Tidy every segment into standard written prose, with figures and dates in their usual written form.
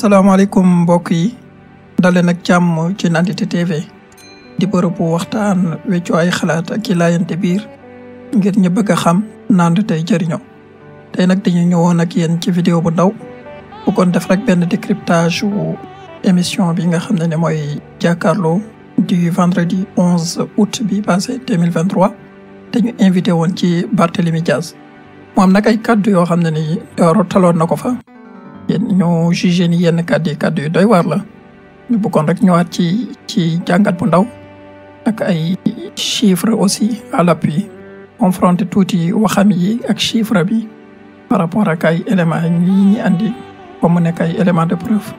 salaamaaleykum mbokk yi daleen ak jàmm ci Nandite TV di bërëb bu waxtaan weccoo ay xalaat ak i laayante biir ngir ñu bëgg a xam Nandite jëriñoo tey nag dañu ñëwoon ak yéen ci vidéo bu ndaw bu kon def rek benn décryptage wu émission bi nga xam ne mooy jàkkaarloo du vendredi 11 août bi passé 2023 te ñu invité woon ci Barthélémy Dias mu am nag ay kaddu yoo xam ne ni rotaloon na ko fa yéen ñoo jugé ni yenn kaddu yu doy waar la ñu bëggoon rek ñëwaat ci jàngat bu ndaw ak ay chiffres aussi à l'appui confronté tuuti waxam yi ak chiffre bi par rapport ak ay éléments yi ñi andi ba mu nekk ay éléments de preuve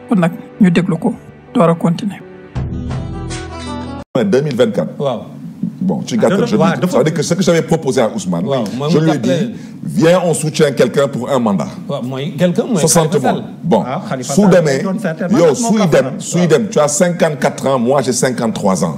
kon nag ñu déglu ko door a continuer. 2024. waaw. Bon, tu gâtes, ça veut dire que ce que j'avais proposé à Ousmane, je lui ai dit, viens, on soutient quelqu'un pour un mandat. 60 mois. Bon, Soudem, tu as 54 ans, moi j'ai 53 ans.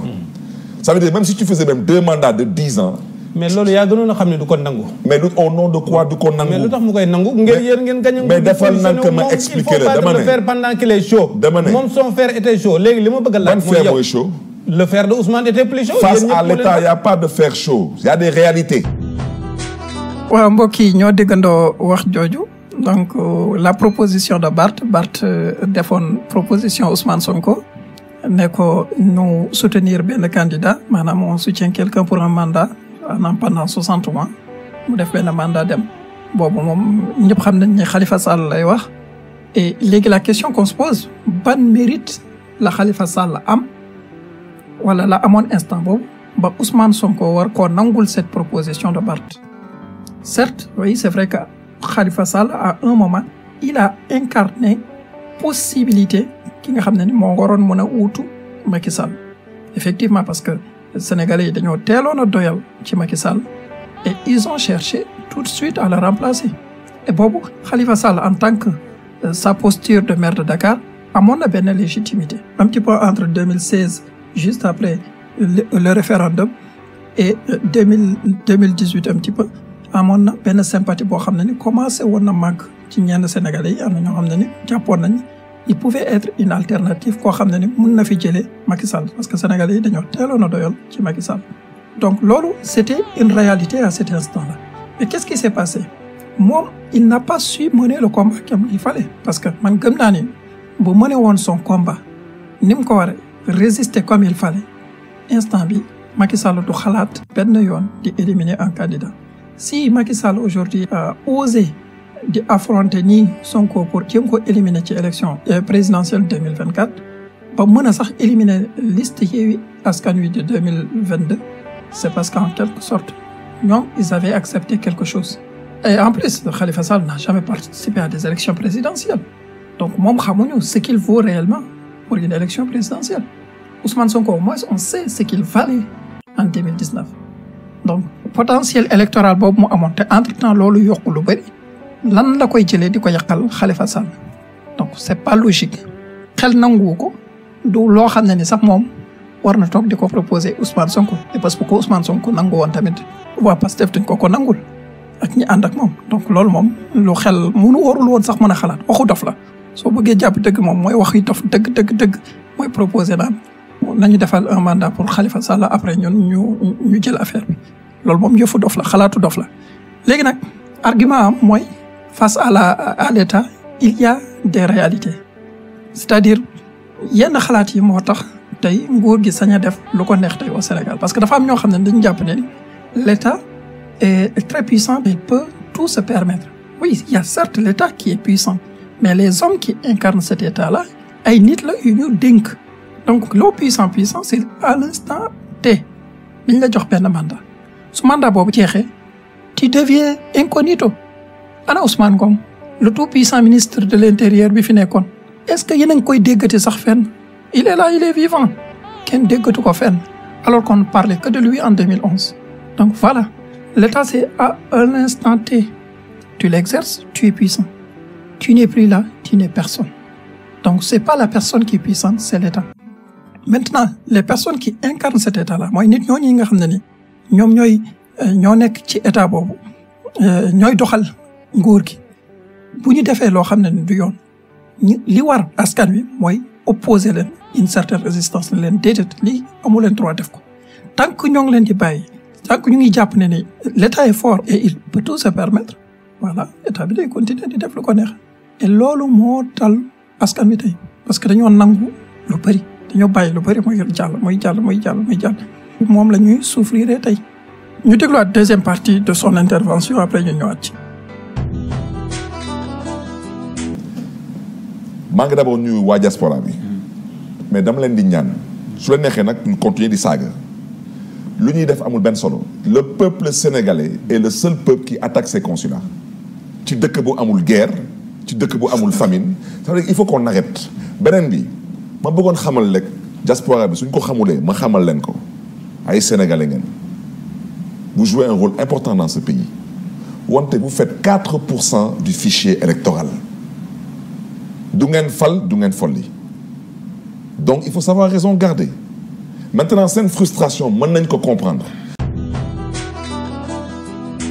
Ça veut dire, même si tu faisais même 2 mandats de 10 ans, mais lolu ya gënon na xamné du ko nangu. Mais au nom de quoi du ko nangu? Mais lutax mu koy nangu ngeen gagné. Mais defal nank ma expliquer le dama né. Faire pendant qu'il est chaud. Mom son frère était chaud. Légui lima bëgg la moy chaud. Le fer de Ousmane était plus chaud. Face à l'État, il n'y a pas de fer chaud. Il y a des réalités. waaw mbokk yi ñoo déggandoo wax jooju donc la proposition de Bart defoon proposition Ousmane Sonko ne ko ñu soutenir benn candidat maanaam on soutient quelqu'un pour un mandat pendant 60 mois mu def benn mandat dem boobu moom ñëpp xam nañ ne Khalifa Sall lay wax et léegi la question qu'on se pose ban mérite la Khalifa Sall am wala la amoon instant boobu ba Ousmane Sonko war koo nangul cette proposition de Barth. Certes, oui, c'est vrai que Khalifa Sall à un moment il a incarné possibilité ki nga xam ne ni moo waroon mën a uutu Macky Sall effectivement parce que Sénégalais yi dañoo teeloon a doyal ci Macky Sall et ils ont cherché tout de suite à le remplacer et boobu Khalifa Sall en tant que sa posture de maire de Dakar amoon na benn légitimité un petit peu entre 2016 juste après le référendum et 2018 un petit peu amoon na benn sympathie boo xam ne ni commencé woon na màgg ci ñenn Sénégalais yi am na ñoo xam ne ni jàppoon nañ il pouvait être une alternative koo xam ne ni mun na fi jëlee Macky Sall parce que Sénégalais yi dañoo teeloon a doyal ci Macky Sall donc loolu c'était une réalité à cet instant-là mais qu'est-ce qui s'est passé moom il n'a pas su mener le combat comme il fallait parce que man gëm naa ni bu mëne woon son combat ni mu ko waree résister comme il fallait instant bi Macky Sall du xalaat benn yoon di éliminer un candidat si Macky Sall aujourd'hui a osé di affronter nii Sonko pour jéem ko éliminer ci élection présidentielle 2024 ba mën a sax éliminer liste Yewwi Askan Wi de 2022 c'est parce qu'en quelque sorte ñoom ils avaient accepté quelque chose et en plus Khalifa Sall n'a jamais participé à des élections présidentielles donc moom xamuñu ce qu'il vaut réellement pour une élection présidentielle Ousmane Sonko au moins on sait ce qu'il valait en 2019 donc potentiel électoral boobu mu amoon te entre-temps loolu yokku lu bëri lan la koy jëlee di ko yàqal Khalifa Sall donc c'est pas logique xel nangu ko du loo xam ne ni sax moom war na toog di ko proposer Ousmane Sonko et parce que Ousmane Sonko nangu woon tamit waa Pastef duñ ko nangul ak ñi ànd ak moom donc loolu moom lu xel mënu warul woon sax mën a xalaat waxu dof la soo bëggee jàpp dëgg moom mooy wax yi dof dëgg mooy proposer naan nañu defal un mandat pour Khalifa Sall après ñun ñu jël affaire bi loolu moom yëfu dof la xalaatu dof la léegi nag argument am mooy face à l'État il y a des réalités c'est-à-dire yenn xalaat yi moo tax tey nguur gi sañ a def lu ko neex tey au Sénégal parce que dafa am ñoo xam ne dañu jàpp ne l'État est très puissant il peut tout se permettre oui il y a certes l'État qui est puissant mais les hommes qui incarnent cet État-là ay nit la yu ñu dénk donc loo puissant c'est à l'instant T biñ la jox benn mandat su mandat boobu jeexee tu deviens incognito ana Ousmane Ngom le tout puissant ministre de l'Intérieur bi fi nekkoon est-ce que yéen a ngi koy déggati sax fenn il est là il est vivant kenn déggatu ko fenn alors qu'on ne parlait que de lui en 2011 donc voilà l'État c'est à un instant T tu l'exerces tu es puissant tu n'es plus là tu n'es personne donc c'est pas la personne qui est puissante c'est l'État maintenant les personnes qui incarnent cet État-là mooy nit ñooñu nga xam ne ni ñoom ñoo nekk ci État boobu ñooy doxal nguur gi bu ñu defee loo xam ne ni du yoon li war askan wi mooy opposer leen une certaine résistance ne leen déedéet lii amu leen droit def ko tant que ñoo ngi leen di bàyyi tant que ñu ngi jàpp ne l'état est fort et il peut tout se permettre voilà état bi day continuer di def lu ko neex et loolu moo tal askan wi tey parce que dañoo nangu lu bëri dañoo bàyyi lu bëri mooy jàll moom la ñuy souffrir tey ñu dégluwaat deuxième partie de son intervention après ñu ñëwaat ci. maa ngi d'abord nuyu waa diaspora bi mais dama leen di ñaan su la neexee nag ñu continuer di saaga lu ñuy def amul benn solo. Le peuple sénégalais est le seul peuple qui attaque ses consulats ci dëkk bu amul guerre ci dëkk bu amul famine ça veut dire il faut qu'on arrête. beneen bi ma bëggoon xamal rek diaspora bi suñ ko xamulee ma xamal leen ko ay sénégalais ngeen. Vous jouez un rôle important dans ce pays. Wante vous faites 4% du fichier électoral. Du ngeen fal du ngeen folli. Donc il faut savoir raison garder. Maintenant seen frustration mën nañ ko comprendre.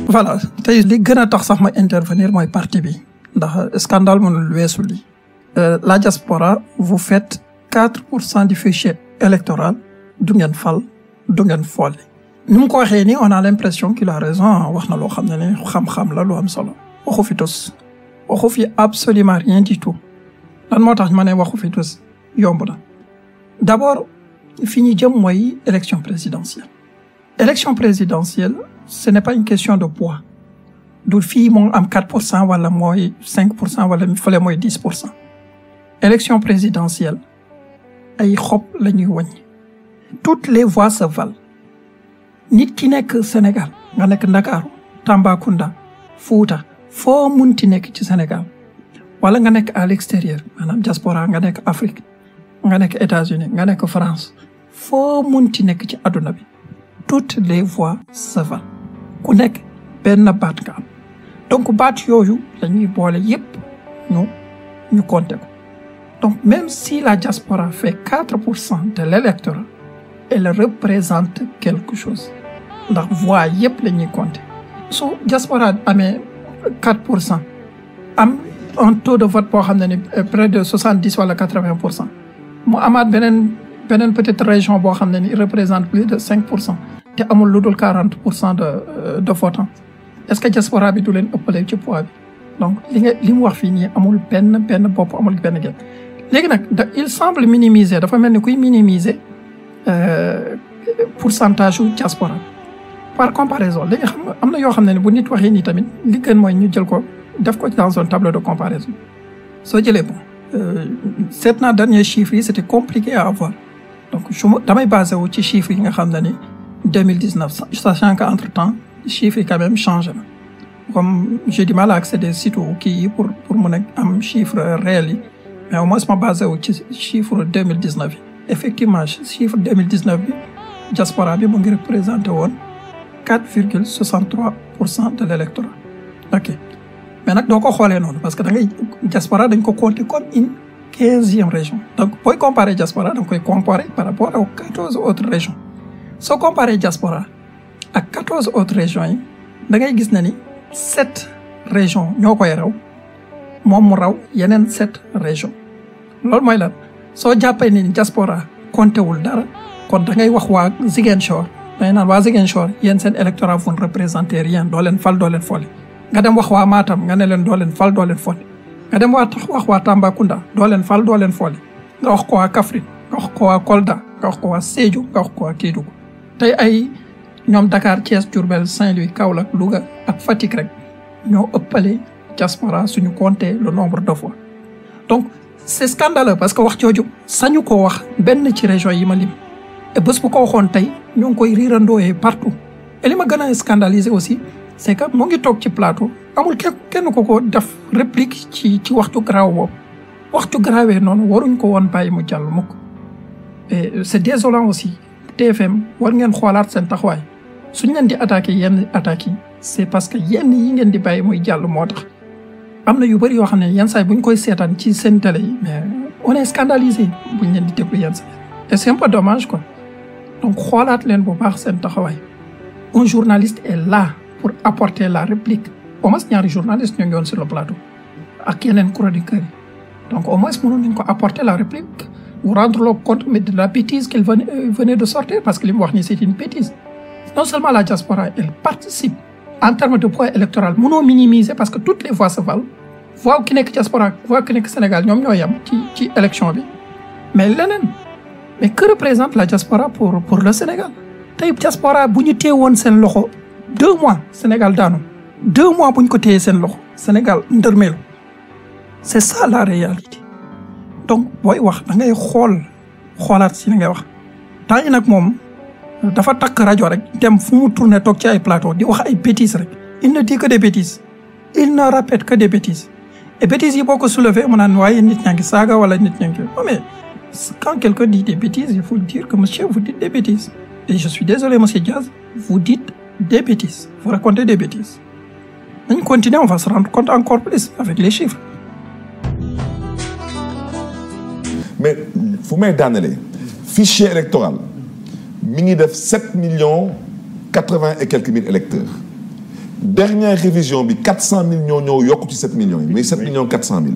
Voilà tey li gën a tax sax ma intervenir mooy parti bi ndax scandale mënul weesu li la diaspora vous faites 4% du fichier électoral du ngeen fal du ngeen folli. ni mu ko waxee nii on a l'impression qu'il a raison wax na loo xam ne ni xam-xam la lu am solo waxu fi tos waxu fi absolument rien du tout lan moo tax ma ne waxu fi tos yomb na d'abord fi ñu jëm mooy élection présidentielle ce n'est pas une question de poids du fii moo am 4% wala mooy 5% wala fële mooy 10%. élection présidentielle ay xob la ñuy wàññi toutes les voix se valent. nit ki nekk Sénégal nga nekk Ndakaaru Tambacounda Fouta foo munti nekk ci Sénégal wala nga nekk à l'extérieur maanaam diaspora nga nekk Afrique nga nekk États-Unis nga nekk France foo munti nekk ci adduna bi toutes les voix se valent ku nekk benn baat nga am donc baat yooyu lañuy boole yépp ñu compter ko donc même si la diaspora fait 4% de l'électorat elle représente quelque chose ndax voix yépp la ñuy compter su diaspora amee 4% am un taux de vote boo xam ne ni près de 70 wala 80% mu amaat beneen peut-être région boo xam ne ni représente plus de 5% te amul lu dul 40% de votants est-ce que diaspora bi du leen ëppale ci poids bi donc li mu wax fii nii amul benn bopp amul benn genn léegi nag il semble minimiser dafa mel ni kuy minimiser pourcentage u diaspora par comparaison léegi xam nga am na yoo xam ne bu nit waxee nii tamit li gën mooy ñu jël ko def ko dans un tableau de comparaison soo jëlee bon seet naa dernier chiffres yi c'était compliqué à avoir donc damay basé wu ci chiffres yi nga xam ne ni 2019 sachant que entre temps chiffres yi quand même changé na comme j'ai du mal à accéder surtout kii pour mën a am chiffre réel yi mais au moins ma basé wu ci chiffre 2019 yi effectivement chiffre 2019 bi diaspora bi mu ngi représenté woon 4,63% de l'électorat ok mais nag doo ko xoolee noonu parce que diaspora dañ ko compter comme une 15e région donc booy comparer diaspora da nga koy comparer par rapport aux 14 autres régions soo comparer diaspora ak 14 autres régions yi da ngay gis ne ni 7 régions ñoo koy raw moom mu raw yeneen 7 régions loolu mooy lan soo jàppee ni diaspora compté wul dara kon da ngay wax waa Ziguinchor day naan waa Ziguinchor yéen seen électorat vous ne représentez rien doo leen fal doo leen folli nga dem wax waa Matam nga ne leen doo leen fal doo leen folli nga dem wax waa Tambacounda doo leen fal doo leen folli nga wax ko waa Kaffrine nga wax ko waa Kolda nga wax ko waa Sédhiou nga wax ko waa Kédougou tey ay ñoom Dakar Thiès Diourbel Saint-Louis Kaolack Louga ak Fatick rek ñoo ëppale diaspora suñu compter le nombre de fois donc c'est scandaleux parce que wax jooju sañu ko wax benn ci région yi ma lim et bés bu ko waxoon tey ñoo ngi koy riirandooyee partout et li ma gën a scandaliser aussi c'est que mu ngi toog ci plateau amul kenn ko def réplique ci waxtu graaw boobu waxtu graawee noonu waruñ ko woon bàyyi mu jàll mukk et c'est désolant aussi TFM war ngeen xoolaat seen taxawaay suñ leen di attaquer yenn attaques yi c'est parce que yenn yi ngeen di bàyyi muy jàll moo tax am na yu bëri yoo xam ne yenn saa yi bu ñu koy seetaan ci seen télé yi mais on est scandalisé bu ñu leen di déglu yenn saa yi et c'est un peu dommage quoi donc xoolaat leen bu baax seen taxawaay un journaliste est là pour apporter la réplique au moins ñaari journaliste ñoo ngi woon sur le plateau ak yeneen chroniqueurs yi donc au moins mënoon nañu ko apporter la République ou rendre compte mais de la bêtise qu'il venait de sortir parce que li mu wax ni c'est une bêtise. Non seulement la diaspora elle participe en termes de poids électoral mënoo minimiser parce que toutes les voix se valent voix ki nekk diaspora voix ki nekk Sénégal ñoom ñoo yem ci élection bi mais leneen mais que représente la diaspora pour le Sénégal tey diaspora bu ñu téye woon seen loxo 2 mois Sénégal daanu 2 mois bu ñu ko téye seen loxo Sénégal ndërmeelu c'est ça la réalité donc booy wax da ngay xoolaat si li ngay wax temps yi nag moom dafa takk rajo rek dem fu mu tourné toog ci ay plateau di wax ay bêtises rek il ne dit que des bêtises il ne répète que des bêtises et bêtises yi boo ko soulevé mu naan waaye nit ñaa ngi saaga wala nit ñaa ngi non mais quand quelqu'un dit des bêtises il faut dire que monsieur vous dites des bêtises et je suis désolé monsieur Diaz vous dites des bêtises vous racontez des bêtises nañ continuer on va se rendre compte encore plus avec les chiffres. mais fu may daanelee fichier électoral mi ngi def 7 millions 80 et quelques mille électeurs dernière révision bi 400 000 ñoo ñëw yokku ci 7 millions yi mais 7 millions 400 000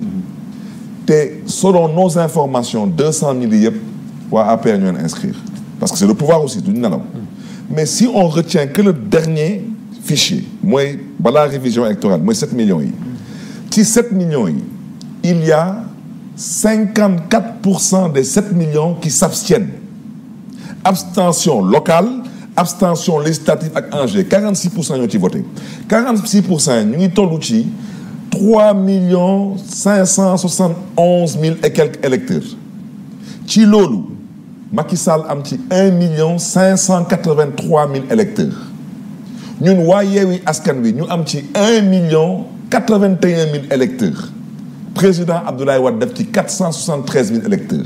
te selon nos informations 200 000 yi yëpp waa APR ñoo leen inscrire parce que c'est le pouvoir aussi duñu nelaw mais si on retient que le dernier fichier mooy balaa révision électorale mooy 7 millions yi ci 7 millions yi il y a 54% des 7 millions qui s'abstiennent abstention locale abstention législative ak Angers 46% ñoo ci voté 46% ñu ngi tollu ci 3 571 000 et quelques électeurs ci loolu Macky Sall am ci 1 583 000 électeurs ñun waa Yewwi Askan Wi ñu am ci 1 81 000 électeurs président Abdoulaye Wade def ci 473 000 électeurs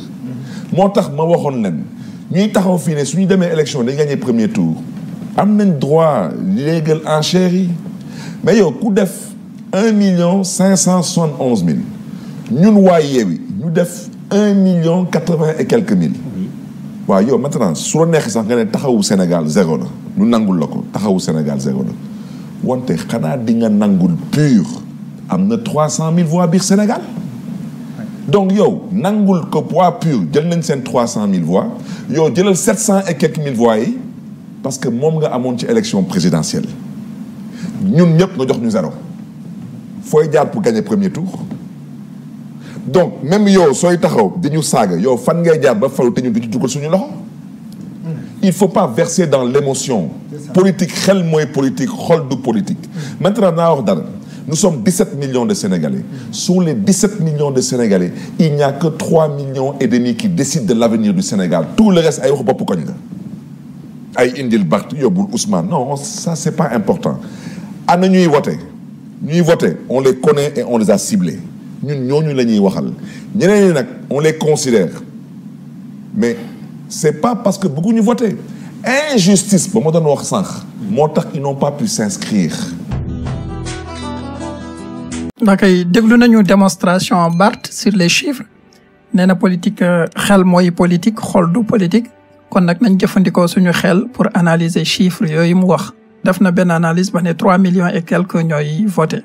moo tax ma waxoon leen ñuy taxaw fii ne suñu demee élection dañ gagné premier tour am nañ droit léegal enchères yi mais yow ku def 1 571 000 ñun waa Yewwi ñu def 1 80 et quelques mille waaw yow maintenant su la neexee sax nga ne taxawu Sénégal 0 la ñu nangul la ko taxawu Sénégal 0 la wante xanaa di nga nangul pur am na 300 000 voix biir Sénégal donc yow nangul ko poids pur jël nañ seen 300 000 voix yow jëlal 700 et quelques mille voix yi parce que moom nga amoon ci élection présidentielle ñun ñëpp nga jox ñu 0 fooy jaar pour gagner premier tour donc même yow sooy taxaw di ñu saaga yow fan ngay jaar ba falu te ñu du ci dugal suñu loxo il faut pas verser dans l'émotion politique xel mooy politique xol du politique maintenant naa wax dara nous sommes 17 millions de Sénégalais. Sur les 17 millions de Sénégalais, il n'y a que 3,5 millions qui décident de l'avenir du Sénégal. Tout le reste, ay wax bopp koñ la. Ay indil Barth yóbbul Ousmane. Non, ça c'est pas important. Ana ñuy voter. Ñuy voter, on les connaît et on les a ciblés. Ñun ñooñu la ñuy waxal. Ñeneen ñi nag, on les considère. Mais c'est pas parce que bëgguñu voter. Injustice, ba ma doon wax sànq. Moo tax ils n'ont pas pu s'inscrire. dakay déglu nañu démonstration Barth sur les chiffres nee na politique xel mooy politique xol du politique kon nag nañ jëfandikoo suñu xel pour analyser chiffres yooyu mu wax def na benn analyse ba ne 3 millions et quelques ñooy voté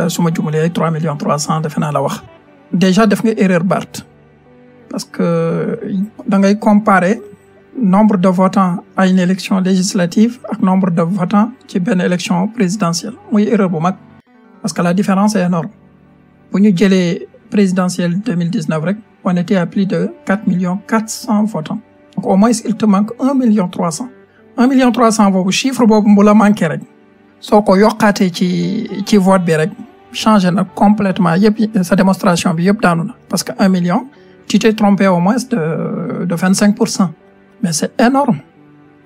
su ma jumulee 3 millions 300 defe naa la wax déjà def nga erreur Barth parce que da ngay comparer nombre de votants à une élection législative ak nombre de votants ci benn élection présidentielle muy erreur bu mag parce que la différence est énorme. Bu ñu jëlee présidentielle 2019 rek, on était à plus de 4 400 votants. Donc au moins il te manque 1 300 000. 1 300 000 boobu chiffre boobu bu la manqué rek. Soo ko yokkaatee ci vote bi rek changé na complètement yëpp sa démonstration bi yëpp daanu na parce que 1 million tu t'es trompé au moins de 25%. Mais c'est énorme.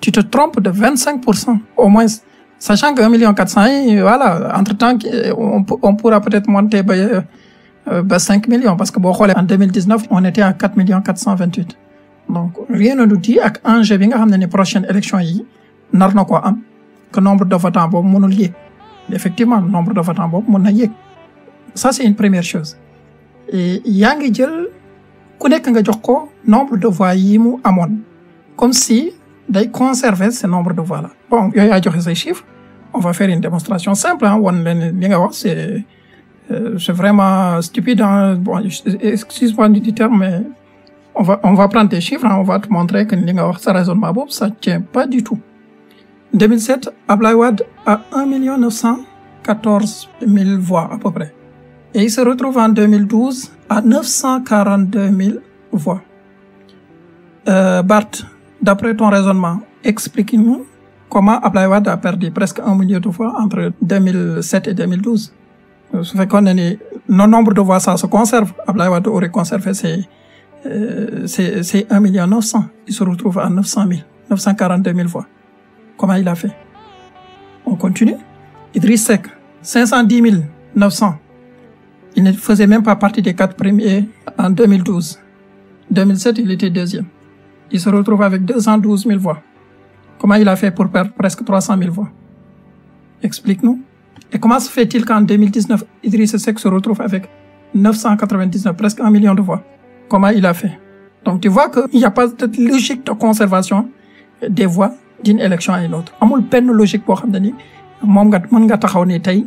Tu te trompes de 25% au moins. Sachant que 1 400 000, voilà, entre-temps, on pourra peut-être monter à 5 millions, parce que en 2019, on était à 4 428. Donc, rien ne nous dit, avec enjeu, bien que les prochaines élections, n'arna quoi, que nombre de votants, bon, lié. Effectivement, le nombre de votants, bon, lié. Ça, c'est une première chose. Et, yangi djel, kounek nga joko, nombre de voix yimu amon. Comme si, d'aller conserver ce nombre de voix-là. Bon, il y a ces chiffres. On va faire une démonstration simple. Hein. C'est vraiment stupide. Hein. Bon, excuse-moi du terme, mais on va prendre des chiffres, hein, on va te montrer que ce raisonnement, ça ne tient pas du tout. 2007, Abdoulaye Wade a 1 914 000 voix à peu près. Et il se retrouve en 2012 à 942 000 voix. Bart, d'après ton raisonnement, explique-nous comment Abdoulaye Wade a perdu presque 1 million de voix entre 2007 et 2012. Ça fait qu'on est le nombre de voix, ça se conserve. Abdoulaye Wade aurait conservé ses 1 900 000. Il se retrouve à 900 000, 942 000 voix. Comment il a fait? On continue. Idriss Seck, 510 900. Il ne faisait même pas partie des 4 premiers en 2012. 2007, il était deuxième. Il se retrouve avec 212 000 voix. Comment il a fait pour perdre presque 300 000 voix? Explique-nous. Et comment se fait-il qu'en 2019, Idriss Seck se retrouve avec 999, presque 1 million de voix? Comment il a fait? Donc tu vois qu'il n'y a pas de logique de conservation des voix d'une élection à une autre. Amul benn logique boo xam ne ni moom mën nga taxaw ne tey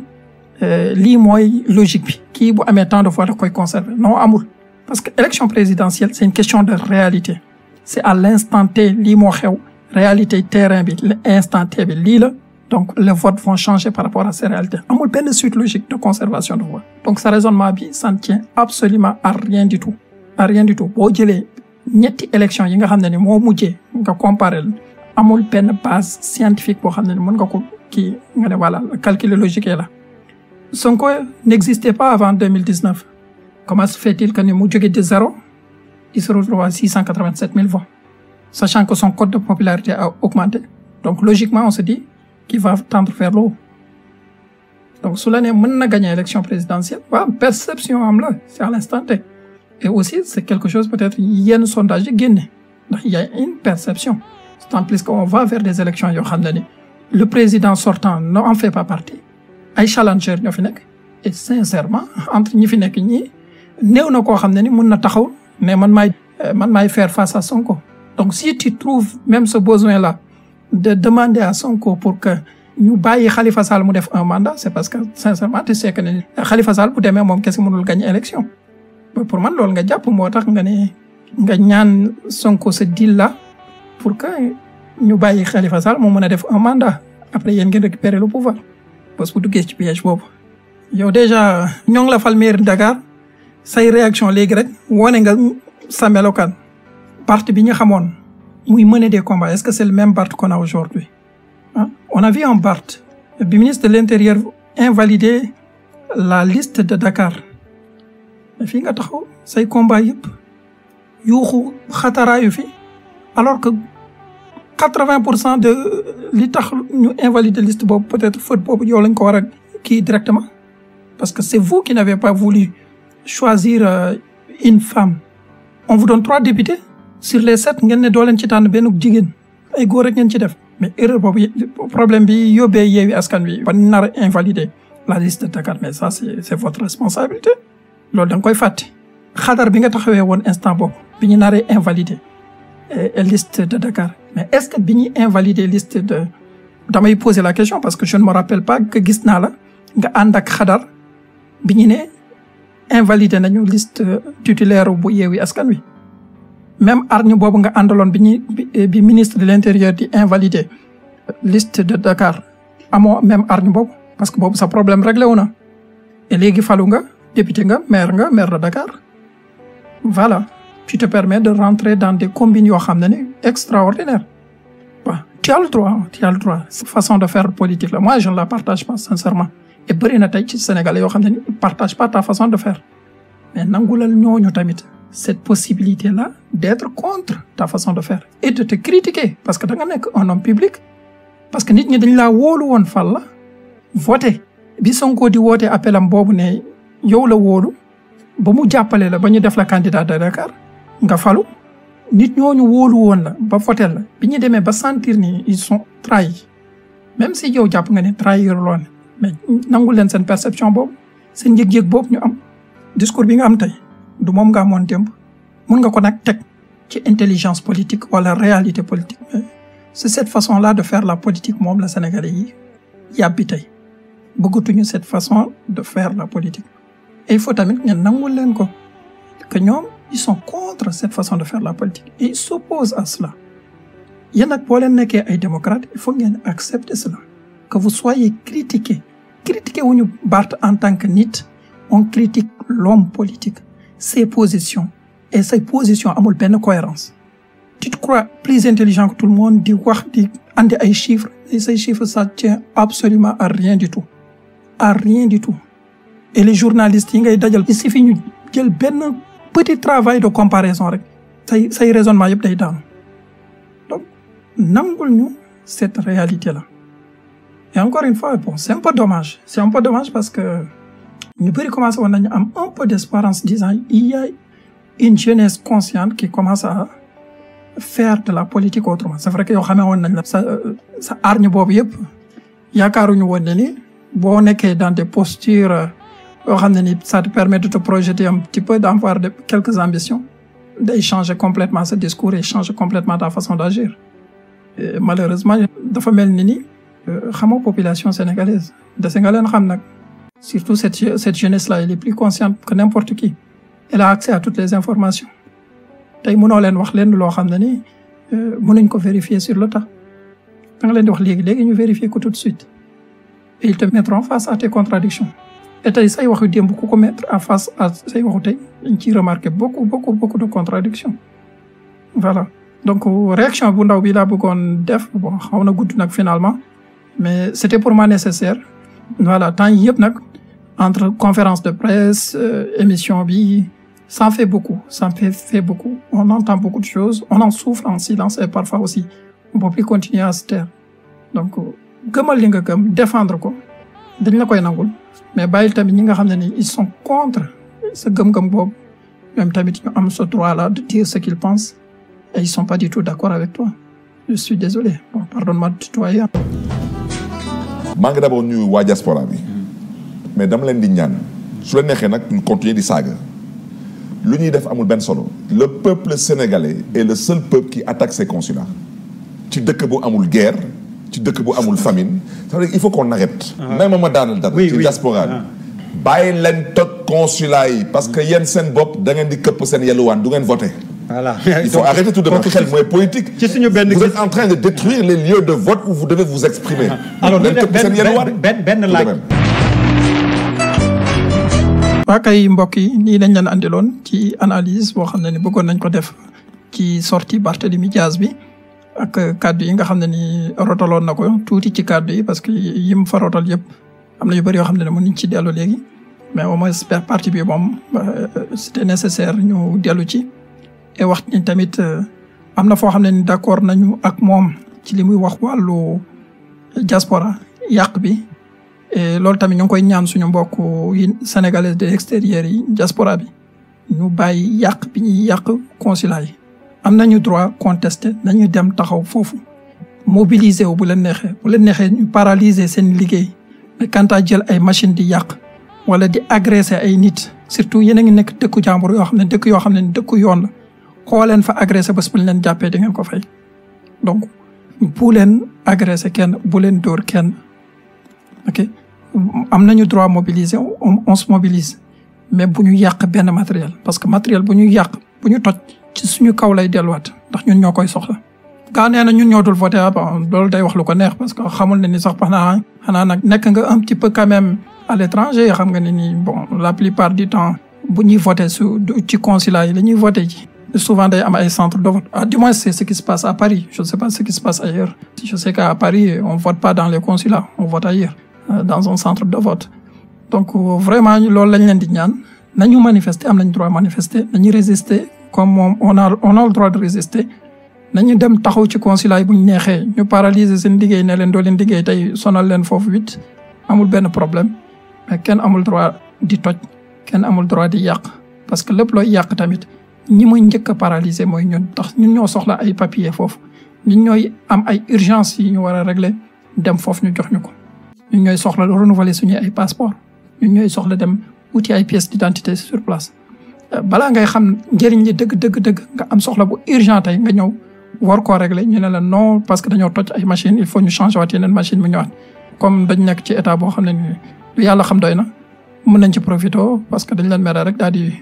lii mooy logique bi kii bu amee tant de voix da koy conserver non amul. Parce que élection présidentielle c'est une question de réalité. C'est à l'instant T lii moo xew réalité terrain bi l'instant T bi lii la. Donc les votes vont changer par rapport à ces réalités. Amul benn suite logique de conservation de voix. Donc ce raisonnement bi ça ne tient absolument à rien du tout. À rien du tout. Boo jëlee ñetti élection yi nga xam ne ni moo mujjee nga comparer amul benn base scientifique boo xam ne mën nga ko kii nga ne voilà le calcul logique est là. Sonko n'existait pas avant 2019. Comment se fait-il que ni mu jóge de zéro il se retrouve à 687 000 voix sachant que son code de popularité a augmenté. Donc logiquement on se dit qu'il va tendre vers le haut. Donc su la ne mën na gagner élection présidentielle waaw perception am la c'est à l'instant T. Et aussi c'est quelque chose peut-être yenn sondage yi génne ndax il y a une perception. Tant plus qu'on va vers des élections yoo xam ne ni le président sortant n'en fait pas partie ay challenger ñoo fi nekk et sincèrement entre ñi fi nekk ñi néew na koo xam ne ni mën na taxaw mais man maay faire face à Sonko. Donc si tu trouves même ce besoin là de demander à Sonko pour que ñu bàyyi Khalifa Sall mu def un mandat c'est parce que sincèrement tu sais que ne Khalifa Sall bu demee moom kese mënul gagner élection. Pour man loolu nga jàpp moo tax nga ne nga ñaan Sonko ce deal là pour que ñu bàyyi Khalifa Sall moo mën a def un mandat après yéen ngeen récupérer le pouvoir parce que bu duggee ci piège boobu. yow déjà ñoo ngi la fal maire Dakar say réaction léegi rek wone nga sa melokaan. Parti bi ñu xamoon muy mener des combats est-ce que c'est le même Barth qu'on a aujourd'hui? Hein? On a vu un Barth bi ministre de l'Intérieur invalider la liste de Dakar. fii nga taxaw say combat yëpp yuuxu xataraayu fi alors que 80% de li tax ñu invalider liste boobu peut-être faute boobu yow lañ ko war a kii directement parce que c'est vous qui n'avez pas voulu choisir une femme. On vous donne 3 députés sur les 7 ngeen ne doo leen ci tànn benn jigéen ay góor rek ngeen ci def mais erreur boobu problème bi yóbbee Yewwi Askan Wi ba nar a invalider la liste de Dakar mais ça c'est votre responsabilité. loolu da nga koy fàtte xadar bi nga taxawee woon instant boobu bi ñu naree invalider liste de Dakar mais est-ce que bi ñuy invalider liste de damay poser la question parce que je ne me rappelle pas que gis naa la nga ànd ak xadar bi ñu ne invalider nañu liste titulaire bu Yewwi Askan Wi même arñu boobu nga àndaloon bi ministre de l'Intérieur di invalider liste de Dakar amoo même arñu boobu parce que boobu sa problème réglé wu na et léegi falu nga député nga maire de Dakar voilà tu te permets de rentrer dans des combines yoo xam ne ni extraordinaires. Bon, tu as le droit cette façon de faire politique là moi je ne la partage pas sincèrement et bëri na tey ci Sénégalais yoo xam ne ni partage pas ta façon de faire mais nangulal ñooñu tamit cette possibilité là d'être contre ta façon de faire et de te critiquer parce que da nga nekk un homme public parce que nit ñi dañ laa wóolu woon fal la voté bi Sonko di woote appel am boobu ne yow la wóolu ba mu jàppale la ba ñu def la candidat de Dakar nga falu nit ñooñu wóolu woon la ba voté la bi ñu demee ba sentir ni ils sont trahis même si yow jàpp nga ne trahir loon mais nangul leen seen perception boobu seen yëg-yëg boobu ñu am discours bi nga am tey du moom nga amoon démb mun nga ko nag teg ci intelligence politique wala réalité politique mais c'est cette façon là de faire la politique moom la Sénégalais yi yàbbi tey bëggatuñu cette façon de faire la politique et il faut tamit ngeen nangul leen ko que ñoom ils sont contre cette façon de faire la politique et ils s'opposent à cela. yéen nag boo leen nekkee ay démocrates il faut ngeen accepter cela que vous soyez critiqués. Critiquer wuñu Barth en tant que nit, on critique l'homme politique, ses positions. Et ses positions amul benn cohérence. Tu te crois plus intelligent que tout le monde, di wax di andi ay chiffres, et ces chiffres ça tient absolument à rien du tout. À rien du tout. Et les journalistes yi ngay dajal, il suffit ñu jël benn petit travail de comparaison rek, say raisonnement yëpp day daanu. Donc nangul ñu cette réalité-là. Et encore une fois, bon, c'est un peu dommage. C'est un peu dommage parce que nous pouvons commencer à avoir un peu d'espoir en se disant il y a une jeunesse consciente qui commence à faire de la politique autrement. C'est vrai que yo xamé won nañ la sa argne bobu yépp yaakaaruñu won ni bo nekké dans des postures yo xamné ni ça te permet de te projeter un petit peu d'avoir quelques ambitions, d'échanger complètement ce discours et changer complètement ta façon d'agir. Et malheureusement, dafa mel ni xamoo population sénégalaise dese nga leen xam nag surtout cette jeunesse-là elle est plus consciente que n'importe qui. Elle a accès à toutes les informations. tey mënoo leen wax leen loo xam ne ni mënuñ ko vérifier sur le tas. da nga leen di wax léegi ñu vérifier ko tout de suite. Et ils te mettront face à tes contradictions. Et tey say waxu démb ku ko mettre en face à say waxu tey dañ ciy remarquer beaucoup de contradictions. Voilà donc réaction bu ndaw bi laa bëggoon def bon xaw na gudd nag finalement. Mais c'était pour moi nécessaire. Voilà, temps yëpp nag entre conférence de presse, émission bi, ça en fait beaucoup, ça en fait beaucoup. On entend beaucoup de choses, on en souffre en silence et parfois aussi on peut plus continuer à se taire. Donc gëmal li nga gëm, défendre ko, dañ la koy nangul. Mais bàyyil tamit ñi nga xam ne ni ils sont contre ce gëm-gëm boobu, même tamit ñu am ce droit-là de dire ce qu'ils pensent et ils sont pas du tout d'accord avec toi. Je suis désolé. Bon, pardonne-moi de tutoyer. maa ngi d'abord nuyu waa diaspora bi mais dama leen di ñaan su la neexee nag ñu continuer di saaga lu ñuy def amul benn solo. Le peuple sénégalais est le seul peuple qui attaque ses consulats ci dëkk bu amul guerre ci dëkk bu amul famine ça veut dire il faut qu'on arrête. même ma daanal dara ci diaspora bi bàyyi leen toj consulat yi parce que yéen seen bopp da ngeen di këpp seen yelluwaan du ngeen voter. Voilà. Il faut arrêter tout de même xel mooy politique. Vous êtes en train de détruire les lieux de vote où vous devez vous exprimer. Alors benn laaj. waa kay mbokk yi nii lañ leen andiloon ci analyse boo xam ne ni bëggoon nañ ko def ci sortie Barthélémy Dias bi ak kàddu yi nga xam ne ni rotaloon na ko tuuti ci kàddu yi parce que yim fa rotal yëpp am na yu bëri yoo xam ne mën nañ ci dellu léegi mais au moins partie bi moom c'était nécessaire ñu dellu ci. et wax ni tamit am na foo xam ne ni d'accord nañu ak moom ci li muy wax wàllu diaspora yàq bi et loolu tamit ñu ngi koy ñaan suñu mbokk yi sénégalais de l'extérieur yi diaspora bi ñu bàyyi yàq bi ñuy yàq consulat yi. am nañu droit contester nañu dem taxaw foofu mobiliser wu bu leen neexee ñu paralyser seen liggéey mais quant à jël ay machine di yàq wala di agresser ay nit surtout yéen a ngi nekk dëkku jàmbur yoo xam ne dëkku yoon la. xoo leen fa agressé bés bu leen jàppee di ngeen ko fay donc bu leen agressé kenn bu leen dóor kenn ok am nañu droit mobiliser on se mobilise mais bu ñu yàq benn matériel parce que matériel bu ñu yàq bu ñu toj ci suñu kaw lay delluwaat ndax ñun ñoo koy soxla. gaa nee na ñun ñoo dul voté loolu day wax lu ko neex parce que xamul ne ni sax xanaa nag nekk nga un petit peu quand même à l'étranger xam nga ne ni bon la plupart du temps bu ñuy voté ci consulat yi la ñuy voté ji. Souvent, il y a un centre de vote. Du moins, c'est ce qui se passe à Paris. Je ne sais pas ce qui se passe ailleurs. Je sais qu'à Paris, on ne vote pas dans les consulats. On vote ailleurs, dans un centre de vote. Donc, vraiment, nous manifester, on a le droit de manifester, nous résister, comme on a le droit de résister. Nous dem taxaw ci consulat yi bu ñu neexee ñu paralyser seen liggéey ne leen doo leen liggéey tey sonal leen foofu wit amul benn problème mais kenn amul droit di toj kenn amul droit di yàq parce que lépp looy yàq tamit ñi muy njëkk a paralyser mooy ñun tax ñun ñoo soxla ay papier foofu ñun ñooy am ay urgence yi ñu war a régler dem foofu ñu jox ñu ko ñun ñooy soxla renouveler suñu ay passeport ñun ñooy soxla dem wuti ay pièces d'identité sur place balaa ngay xam njëriñ li dëgg nga am soxla bu urgent tey nga ñëw war koo régler ñu ne la non parce que dañoo toj ay machine il faut ñu changer waat yeneen machine mu ñëwaat comme dañ nekk ci état boo xam ne ni lu yàlla xam doy na mën nañ ci profité parce que dañ leen mere rek daal di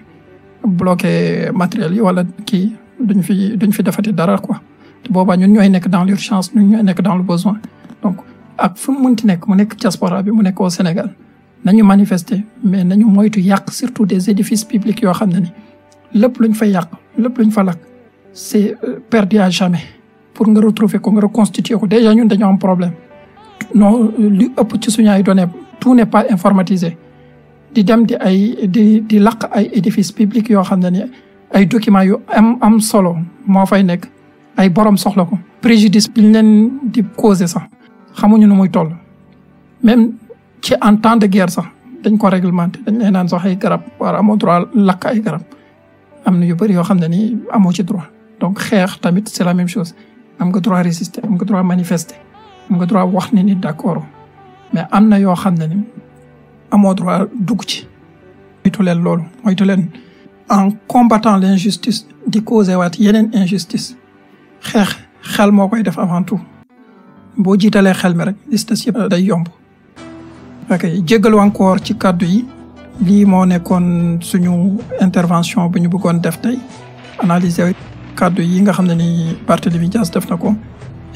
bloquer matériel yi wala kii duñ fi defati dara quoi te boobaa ñun ñooy nekk dans l'urgence ñun ñooy nekk dans le besoin donc ak fu mu mënti nekk mu nekk diaspora bi mu nekk au Sénégal nañu manifester mais nañu moytu yàq surtout des édifices publics yoo xam ne ni lépp luñ fa yàq lépp luñ fa lakk c'est perdu à jamais pour nga retrouver ko nga reconstituer ko déjà ñun dañoo am problème non li ëpp ci suñu ay données tout n'est pas informatisé di dem di laq ay édifices publics yoo xam ne ni ay documents yu am solo moo fay nekk ay borom soxla ko préjudice bi ñu leen di causer sax xamuñu nu muy toll même ci en temps de guerre sax dañ ko réglementé dañ leen naan sax ay garab war amoo droit lakk ay garab am na yu bëri yoo xam ne ni amoo ci droit donc xeex tamit c'est la même chose am nga droit résister am nga droit manifester am nga droit wax ne ni d'accord mais am na yoo xam ne ni amoo droit dugg ci moytu leen loolu moytu leen en combattant l'injustice di causer waat yeneen injustice xeex xel moo koy def avant tout boo jiitalee xel mi rek distance yëpp day yomb ok jéggalu encore ci kàddu yi lii moo nekkoon suñu intervention bu ñu bëggoon def tey analyser kàddu yi nga xam ne ni Barthélémy Dias def na ko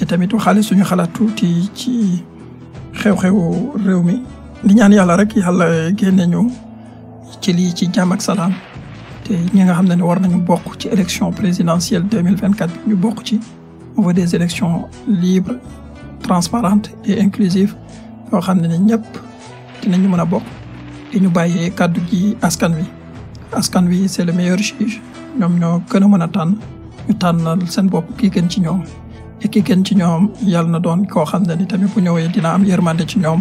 et tamit waxaale suñu xalaat tuuti ci xew-xewu réew mi di ñaan yàlla rek yàlla génne ñu ci lii ci jàmm ak salaam te ñi nga xam ne war nañu bokk ci élection présidentielle 2024 ñu bokk ci on veut des élections libres transparentes et inclusives yoo xam ne ñëpp dinañu mën a bokk te ñu bàyyee kàddu gi askan wi c'est le meilleur juge ñoom ñoo gën a mën a tànn ñu tànnal seen bopp kii gën ci ñoom et kii gën ci ñoom yàlla na doon koo xam ne ni tamit bu ñëwee dina am yërmande ci ñoom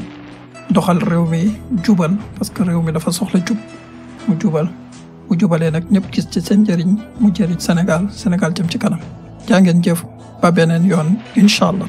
doxal réew mi jubal parce que réew mi dafa soxla jub mu jubal bu jubalee nag ñëpp gis ci seen njëriñ mu jëriñ Sénégal jëm ci kanam jaa ngeen jëf ba beneen yoon incha allah